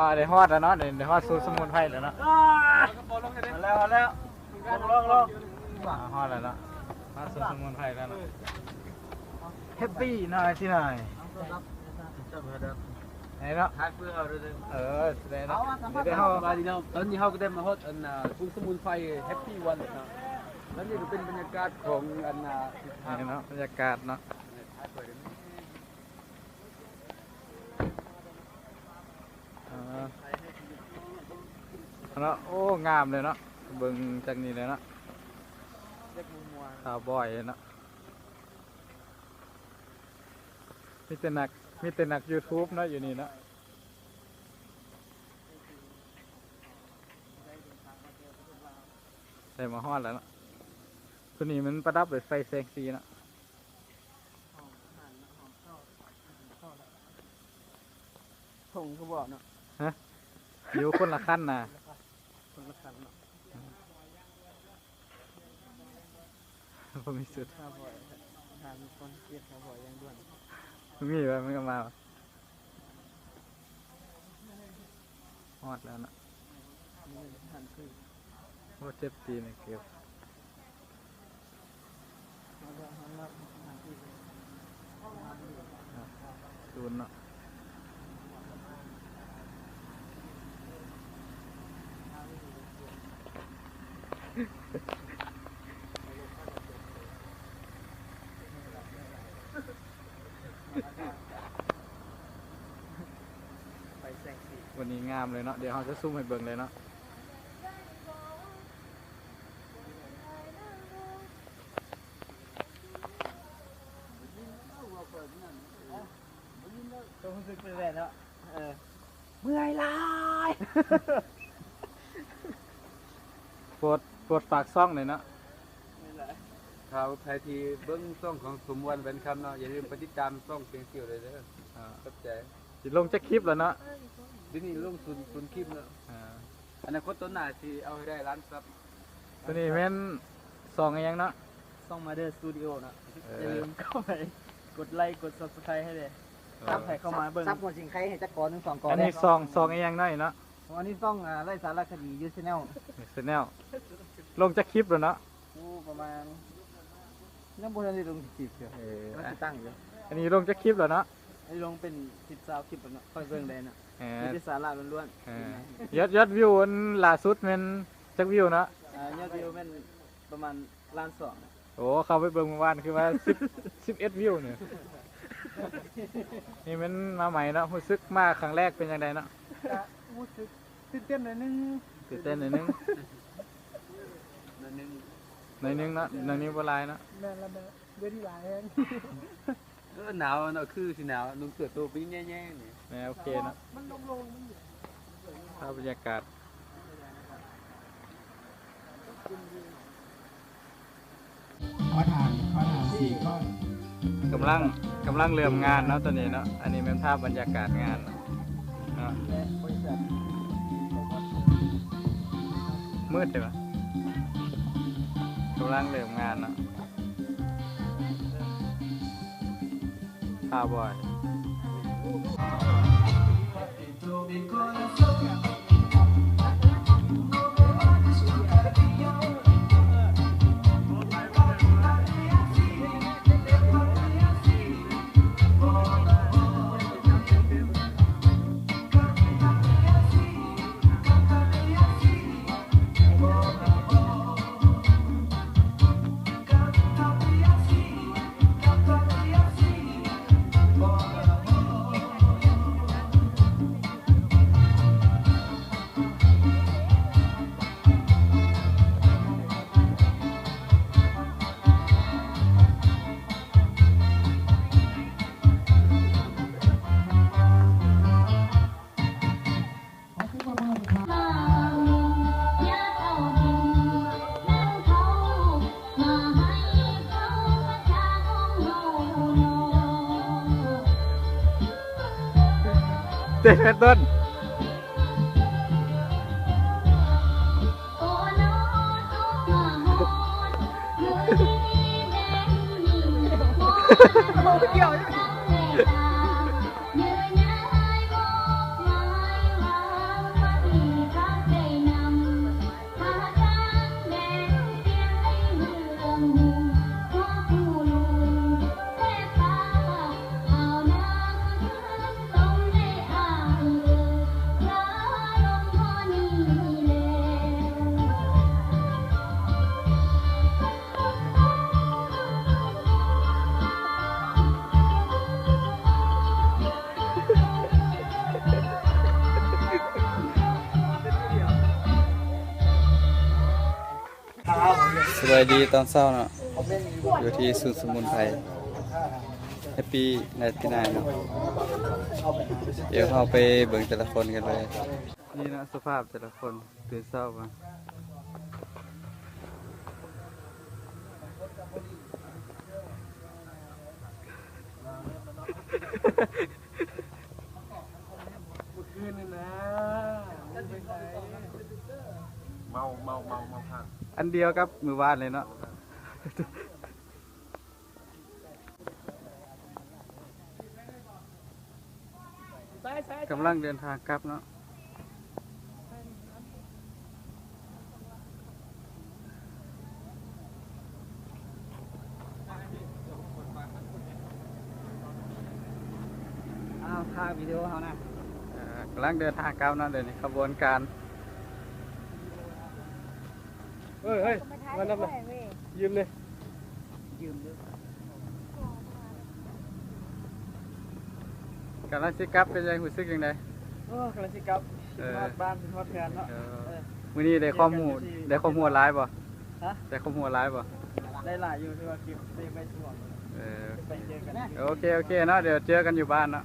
ອ່າ ໄດ້ຮອດແລ້ວເນາະ ໄດ້ ໄດ້ຮອດສູນສະໝຸນໄພແລ້ວເນາະ. ມາແລ້ວ ມາແລ້ວ ລອງ ລອງ ລອງ ອ່າ ຮອດແລ້ວເນາະ ຮອດສູນສະໝຸນໄພແລ້ວເນາະ. ແຮັບປີ້ໜ້ອຍຊິໜ້ອຍ ໄດ້ເນາະ ເອີ ໄດ້ເນາະ. ດຽວເຮົາ ຕອນນີ້ເຮົາກໍໄດ້ມາຮອດອັນ ອ່າ ສູນສະໝຸນໄພແຮັບປີ້ວັນເນາະ. ແລ້ວນີ້ກໍເປັນບັນຍາກາດຂອງອັນ ອ່າ ນີ້ເນາະ ບັນຍາກາດເນາະ. ເອີ ເນາະ ໂອ້ ງາມເລີຍເນາະ ເບິ່ງຈາກນີ້ເລີຍເນາະ ຄາວບອຍເນາະ. ມີແຕ່ນັກ ມີແຕ່ນັກຢູທູບເນາະ ຢູ່ນີ້ເນາະ. ໄດ້ມາຮອດແລ້ວເນາະ ໂຕນີ້ມັນປະດັບດ້ວຍໄຟແສງສີເນາະ. ຖົງຄືບໍ່ເນາະ ຮະ ຢູ່ຄົນລະຄັນນະ ຄົນລະຄັນເນາະ. ບໍ່ມີສຸດ ຂ້າວບອຍ ຖ້າມີຄົນເກັບຂ້າວບອຍຢ່າງດ່ວນ. ມີວ່າມັນກໍມາວ່າ ຮອດແລ້ວເນາະ. ໂອ້ ເຈັບຕີນເກັບ ສູນເນາະ. ວັນນີ້ງາມເລີຍເນາະ ດຽວເຮົາຈະຊູມໃຫ້ເບິ່ງເລີຍເນາະ. ຄວາມຮູ້ສຶກເປັນແບບເນາະ ເອີ ເມື່ອຍຫຼາຍ ປວດ ປວດປາກຊ່ອງເລີຍເນາະ. ເມື່ອຍຫຼາຍ ຖ້າໃຜທີ່ເບິ່ງຊ່ອງຂອງສົມວັນແວ່ນຄຳເນາະ ຢ່າລືມໄປຕິດຕາມຊ່ອງພຽງຊິວເລີຍເດີ. ອ່າ ຂອບໃຈ. ຊິລົງຈັກຄລິບແລ້ວເນາະ ດຽວນີ້ລົງສູນ ສູນຄລິບເນາະ. ອ່າ ອະນາຄົດຕົວໜ້າຊິເອົາໃຫ້ໄດ້ລ້ານຊັບ. ຕົວນີ້ແມ່ນຊ່ອງອີ່ຫຍັງເນາະ? ຊ່ອງ Mother Studio ເນາະ. ເອີ ຢ່າລືມເຂົ້າໄປກົດໄລກົດ Subscribe ໃຫ້ເດີ. ເອີ ຕາມໃຜເຂົ້າມາເບິ່ງ ຊັບຫົວສິງໄຄໃຫ້ຈັກກອນໜຶ່ງສອງກອນ. ອັນນີ້ຊ່ອງ ຊ່ອງອີ່ຫຍັງເນາະນີ້ເນາະ? ອັນນີ້ຊ່ອງ ອ່າ ໄລສາລະຄະດີ You Channel. You Channel ລົງຈັກຄລິບແລ້ວເນາະ? ໂອ້ ປະມານ ຍັງບໍ່ທັນໄດ້ລົງຈັກຄລິບເທື່ອ. ເອີ ວ່າຊິຕັ້ງຢູ່. ອັນນີ້ລົງຈັກຄລິບແລ້ວເນາະ? ອັນນີ້ລົງເປັນສິບ ຊາວຄລິບແລ້ວເນາະ ຂ້ອຍເບິ່ງໄດ້ເນາະ. ເອີ ມີແຕ່ສາລະລ້ວນໆ. ເອີ ຍອດ ຍອດວິວອັນລ່າສຸດແມ່ນຈັກວິວເນາະ? ອ່າ ຍອດວິວແມ່ນປະມານລ້ານສອງ. ໂອ້ ເຂົ້າໄປເບິ່ງມື້ວານຄືວ່າສິບ ສິບເອັດວິວນີ້. ນີ້ແມ່ນມາໃໝ່ເນາະ ຮູ້ສຶກມາຄັ້ງແລກເປັນຈັ່ງໃດເນາະ? ກະຮູ້ສຶກຕື່ນເຕັ້ນໜ້ອຍໜຶ່ງ. ຕື່ນເຕັ້ນໜ້ອຍໜຶ່ງ ໜ້ອຍໜຶ່ງ ໜ້ອຍໜຶ່ງເນາະ ໜ້ອຍໜຶ່ງບໍ່ຫຼາຍເນາະ. ແມ່ນລະ ແມ່ນ ເວທີຫຼາຍແຮງ. ເອີ ໜາວເນາະ ຄືຊິໜາວ ນຸ່ງເສື້ອໂຕໄປແຍ່ໆນີ້. ແມ່ນ ໂອເຄເນາະ ມັນລົງໆ ມັນ ພາບບັນຍາກາດ ມາທາງ ມາທາງສີ່ກ້ອນ. ກຳລັງ ກຳລັງເລີ່ມງານເນາະ ຕອນນີ້ເນາະ. ອັນນີ້ແມ່ນພາບບັນຍາກາດງານເນາະ ມືດເດ້ວະ. ກຳລັງເລີ່ມງານເນາະ. ຄາວບອຍ ເຕັ້ນເປັນຕົ້ນ. ດຽວ. ສະບາຍດີຕອນເຊົ້າເນາະ ຢູ່ທີ່ສູນສະໝຸນໄພ Happy ninety-nine ເນາະ. ດຽວເຮົາໄປເບິ່ງແຕ່ລະຄົນກັນເລີຍ. ນີ້ເນາະ ສະພາບແຕ່ລະຄົນຕື່ນເຊົ້າມາ. ເມື່ອຄືນນີ້ນະ ເມົາ ເມົາ ເມົາ ເມົາຄັກ ອັນດຽວກັບມື້ວານເລີຍເນາະ. ກຳລັງເດີນທາງກັບເນາະ. ອ້າວ ຖ່າຍວິດີໂອເຮົານະ. ເອີ ກຳລັງເດີນທາງກັບເນາະ ດຽວນີ້ຂະບວນການ. ເອີ ເຮີ້ຍ ມານຳນະ ຢືມເດ້ ຢືມເດີ. ກຳລັງຊິກັບ ເປັນຈັ່ງ ຮູ້ສຶກຈັ່ງໃດ? ໂອ້ ກຳລັງຊິກັບ ເອີ ຄິດຮອດບ້ານ ຄິດຮອດເຮືອນເນາະ. ເອີ ເອີ ມື້ນີ້ໄດ້ຄວາມຮູ້ ໄດ້ຄວາມຮູ້ຫຼາຍບໍ່? ຮະ? ໄດ້ຄວາມຮູ້ຫຼາຍບໍ່? ໄດ້ຫຼາຍຢູ່ ຖືວ່າເກັບໄດ້ໄປສະໝອງ. ເອີ ໄປເຈີກັນ. ໂອເຄ ໂອເຄເນາະ ດຽວເຈີກັນຢູ່ບ້ານເນາະ.